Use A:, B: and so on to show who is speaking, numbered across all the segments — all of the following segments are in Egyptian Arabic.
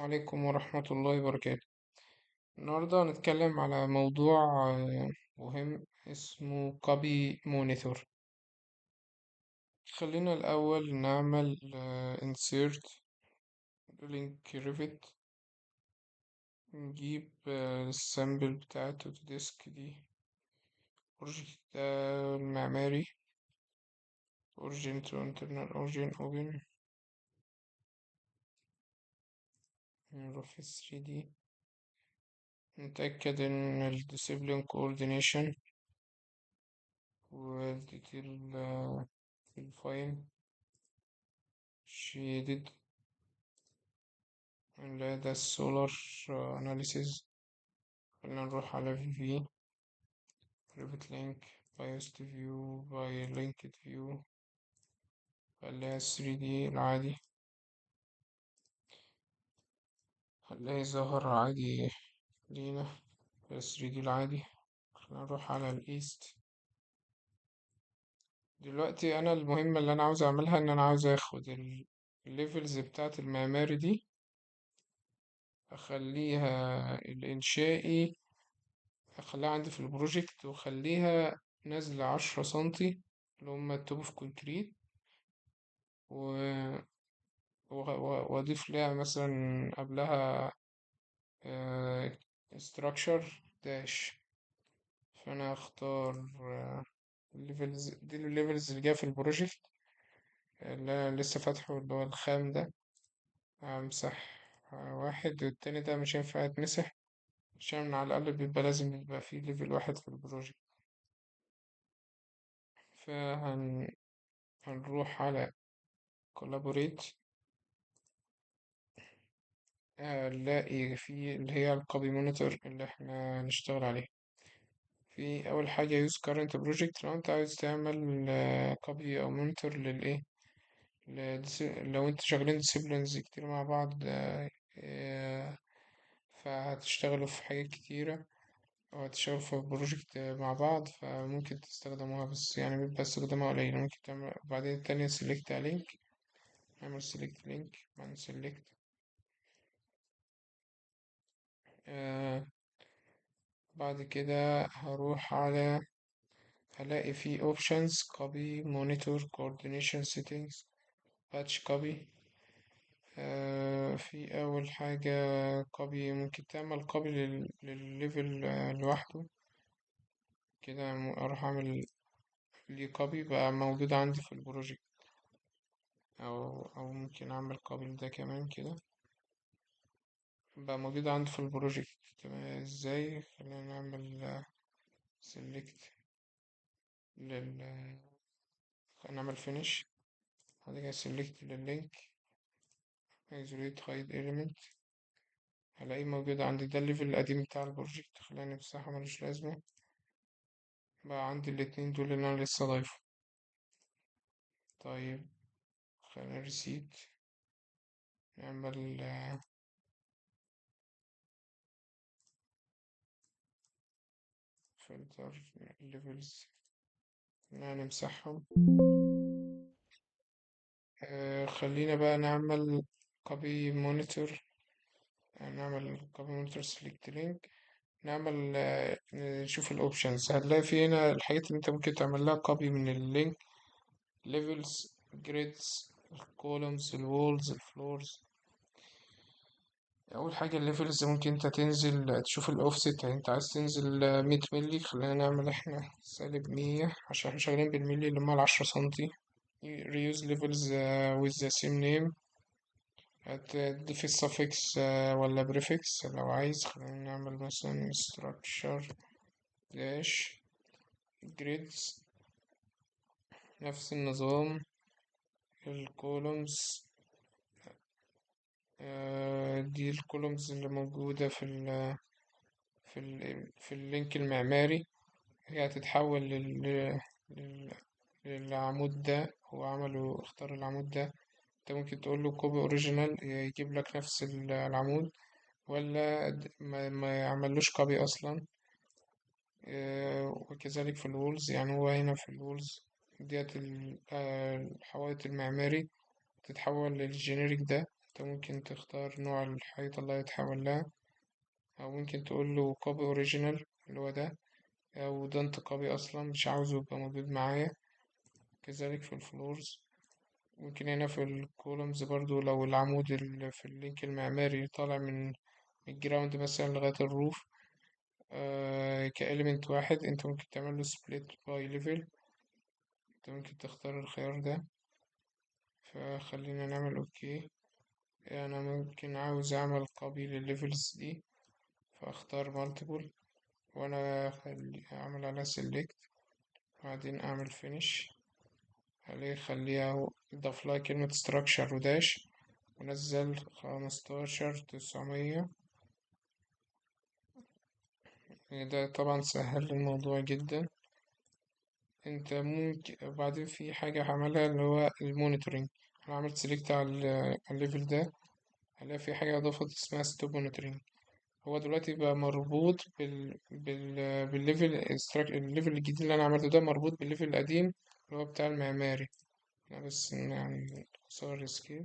A: عليكم ورحمة الله وبركاته. النهاردة هنتكلم على موضوع مهم اسمه copy monitor. خلينا الأول نعمل insert link Revit، نجيب ال sample بتاعت Autodesk دي، project المعماري origin to internal origin open، نروح في 3D، نتأكد إن ال discipline coordination وال detail في ال fine shaded، نلاقي ده السولار analysis. خلينا نروح على VV Revit link biased view by linked view، خليها 3D العادي، هنلاقي ظهر عادي لينا في 3D العادي. خلينا نروح على ال east. دلوقتي أنا المهمة اللي أنا عاوز أعملها إن أنا عاوز أخد ال levels بتاعت المعماري دي أخليها الإنشائي، أخليها عندي في ال project، وأخليها نازلة 10 سنتي اللي هما ال top of concrete، وأضيف ليها مثلا قبلها structure dash. فأنا هختار ال levels دي، ال levels اللي جاية في ال project اللي أنا لسه فاتحه اللي هو الخام ده. همسح واحد، والتاني ده مش هينفع يتمسح عشان على الأقل بيبقى لازم يبقى فيه level واحد في ال project. فهنروح على collaborate، هنلاقي في اللي هي ال copy monitor اللي احنا هنشتغل عليه. في أول حاجة use current project، لو انت عايز تعمل copy أو monitor للإيه، لو انت شغالين disciplines كتير مع بعض، فهتشتغلوا في حاجات كتيرة أو هتشتغلوا في project مع بعض، فممكن تستخدموها، بس بيبقى استخدامها قليل. ممكن تعمل بعدين التانية select a link، نعمل select link، بعدين select، بعد كده هروح على هلاقي في options copy monitor coordination settings batch copy. في أول حاجة copy، ممكن تعمل copy للل level لوحده كده. أروح أعمل ليه copy بقى موجود عندي في ال project، أو ممكن أعمل copy لده كمان كده بقى موجود عندي في ال project. تمام، إزاي؟ خلينا نعمل select لل، خلينا نعمل finish، بعد كده select لل link isolate hide element، هلاقيه موجود عندي. ده ال level القديم بتاع ال project، خلينا نمسحه ملوش لازمة. بقى عندي الاتنين دول اللي أنا لسه ضايفه. خلينا reset، نعمل filter levels، خلينا نمسحهم. خلينا بقى نعمل copy monitor، نعمل copy monitor select link، نشوف ال options. هنلاقي في هنا الحاجات اللي انت ممكن تعمل لها copy من ال link، levels، grids، columns، walls، floors. اول حاجه ال levels، ممكن انت تنزل تشوف الاوفست، يعني انت عايز تنزل 100 ملي، خلينا نعمل احنا سالب 100 عشان احنا شغالين بالملي اللي هم العشرة سنتي. reuse levels with the same name، هتضيف ال suffix ولا prefix لو عايز. خلينا نعمل مثلا structure dash grids، نفس النظام، ال columns، دي ال columns اللي موجودة في ال link المعماري، هي هتتحول للعمود ده، هو عمله اختار العمود ده. انت ممكن تقول له copy original يجيب لك نفس العمود، ولا ما يعملوش copy اصلا. وكذلك في ال walls، هو هنا في ال walls ديت الحوائط المعماري تتحول لل generic ده، انت ممكن تختار نوع الحيطة اللي هيتحول لها، أو ممكن تقول له copy original اللي هو ده، أو don't copy أصلا مش عاوزه يبقى موجود معايا. كذلك في ال floors، ممكن هنا في ال columns برضو لو العمود اللي في ال link المعماري طالع من ال ground مثلا لغاية ال roof، ك element واحد، انت ممكن تعمل له split by level. انت ممكن تختار الخيار ده. فخلينا نعمل okay. انا ممكن عاوز اعمل copy للل levels دي، فاختار multiple، وانا اعمل عليها select، بعدين اعمل finish عليه، خليها اضاف لها كلمة structure و dash، ونزل 15,900. ده طبعا سهل الموضوع جدا. انت ممكن وبعدين في حاجة هعملها اللي هو ال monitoring. انا عملت select على ال level ده، هلاقي في حاجة اضافت اسمها stop monitoring. هو دلوقتي بقى مربوط بال level، ال level الجديد اللي انا عملته ده مربوط بال level القديم اللي هو بتاع المعماري. انا بس صور scale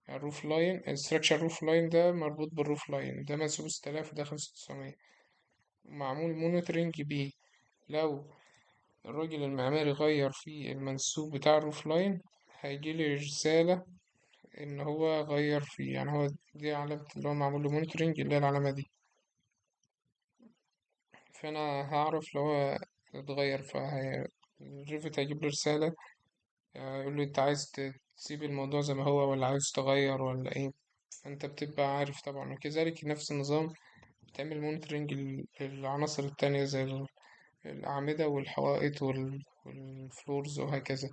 A: ال roof line، ال structure roof line ده مربوط بال roof line ده، منسوب 6000 وده 5900، معمول monitoring بيه. لو الراجل المعماري غير في المنسوب بتاع ال roof line هيجيلي رسالة إن هو غير فيه، يعني هو دي علامة اللي هو معمول له monitoring اللي هي العلامة دي، فأنا هعرف لو هو اتغير. فهي ال Revit هيجيب لي رسالة يقول لي أنت عايز تسيب الموضوع زي ما هو ولا عايز تغير ولا إيه، فأنت بتبقى عارف طبعا. وكذلك نفس النظام بتعمل monitoring للعناصر التانية زي الأعمدة والحوائط وال floors وهكذا.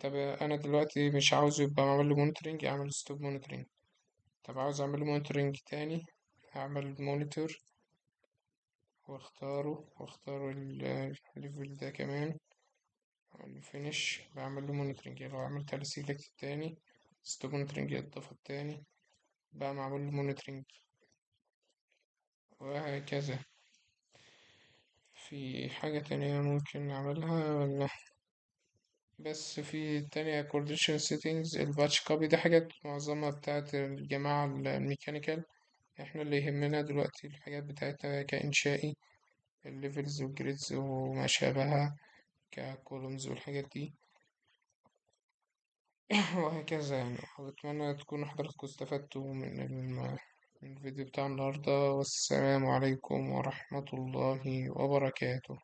A: طب أنا دلوقتي مش عاوز يبقى معمول له monitoring، أعمل stop monitoring. طب عاوز أعمل له monitoring تاني، هعمل monitor واختاره، واختار ال level ده كمان، اعمل finish، بعمل له monitoring. لو عملت على select تاني stop monitoring اتضاف تاني، بقى معمول له monitoring وهكذا. في حاجة تانية ممكن نعملها ولا؟ بس في تانية coordination settings، ال batch copy، ده حاجات معظمها بتاعت الجماعة ال mechanical. احنا اللي يهمنا دلوقتي الحاجات بتاعتها كإنشائي، ال levels وال grids وما شابهها ك columns والحاجات دي وهكذا يعني. وأتمنى تكونوا حضراتكم استفدتوا من الفيديو بتاع النهاردة، والسلام عليكم ورحمة الله وبركاته.